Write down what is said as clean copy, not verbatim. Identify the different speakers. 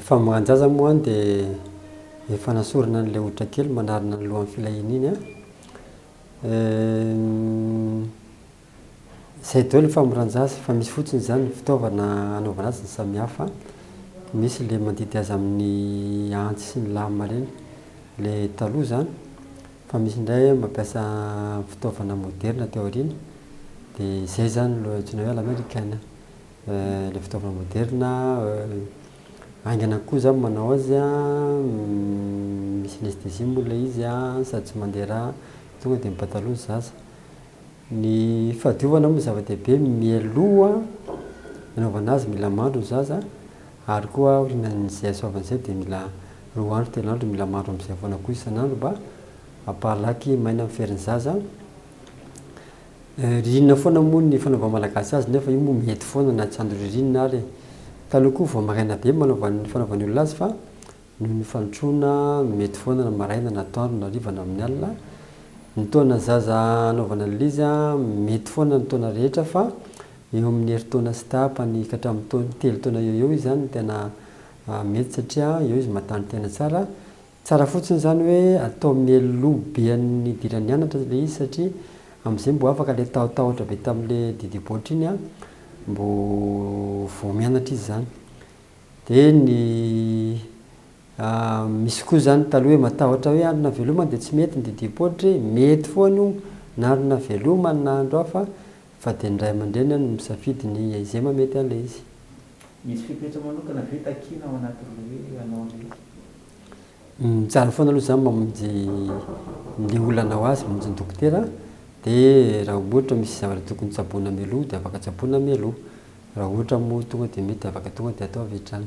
Speaker 1: famoran-jaza moa an dia efa nasorina an'ilay hoditra kely manarona ny lohan'ny filahiana iny an. Izay daholo ny famoran-jaza fa misy fotsiny izany ny fitaovana anaovana azy no samihafa. Misy ilay mandidy azy amin'ny antsy sy ny lame ireny, ilay taloha izany. Fa misy indray mampiasa fitaovana moderina aty aoriana, dia izay izany no antsoina hoe à l'americaine. Ilay fitaovana moderina, haingana kokoa izany manao azy an, misy anesthésie moa ilay izy an, sady tsy mandeha rà, tonga dia mibata loha ny zaza. Ny fahadiovana moa zava-dehibe mialoha ny anaovana azy, mila mandro ny zaza, ary koa aorianan'izay hasoavana izay dia mila roa andro telo andro mila mandro amin'izay foana koa isan'andro mba hampahalaky maina ny ferin'ny zaza. Ririnina foana moa ny fanaovan'ny Malagasy azy nefa io moa mety foana na tsy andro ririnina ary e. Taloha koa vao maraina be manaovan'ny fanaovan'ny olona azy fa noho ny fandrosoana mety foana na maraina na atoandro na hariva na amin'ny alina. Ny taona zaza anaovana an'ilay izy mety foana ny taona rehetra fa eo amin'ny herintaona sy tapany ka hatramin'ny taona telo taona eo eo izy izany no tena mety satria eo izy mahatany-tena tsara. Tsara fotsiny izany hoe atao mialoha be an'ny hidirany hianatra ilay izy satria amin'izay mbo afaka ilay tahotahotra be tamin'ilay didipoitra iny an, mbo vao mianatra izy izany. Dia ny misy koa izany taloha hoe matahotra hoe andro nahavelomana dia tsy mety ny didipoitra e, mety foana io na andro nahavelomana na andro hafa fa dia ny ray aman-dreny no misafidy ny izay mahamety an'ilay izy.
Speaker 2: Misy fepetra manokana ve takiana ao anatin'ilay hoe hanao an'ilay izy?
Speaker 1: Tsara foana aloha izany mamonjy ny olana ho azy, mamonjy ny dokotera, dia raha ohatra misy zavatra tokony tsaboina mialoha dia afaka tsaboina mialoha, raha ohatra moa tonga dia mety afaka tonga dia atao avy hatrany.